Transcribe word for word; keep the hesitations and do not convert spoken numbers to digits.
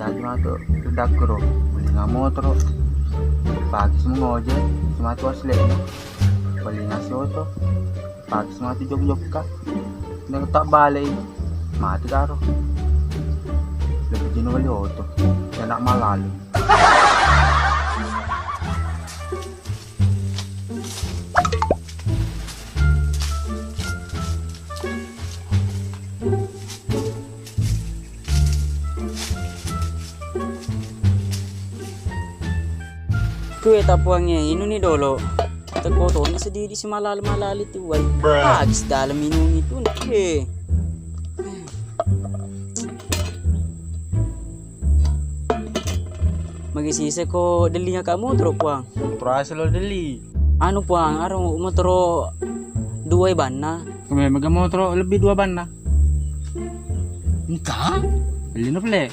Matu matu udakkuro, welinga motoro, pagi semua ngojek, sematu asle'na, welinga sioto, pagi sematu jok-jokka. Neng tak balei, mati karo. Lebih jenuh kali oto, enak malalu. Kue tapuangnge inuni dolo. Teko toni sedidi si malali-malali tu wai. Bruh. Habis dalam minum itu. Eh. Magi sise ko delinya kamu terus puang. Terus lo deli. Anu puang, aro motoro dua banna. Kami mega motoro lebih dua banna. Engka? Beli no pele.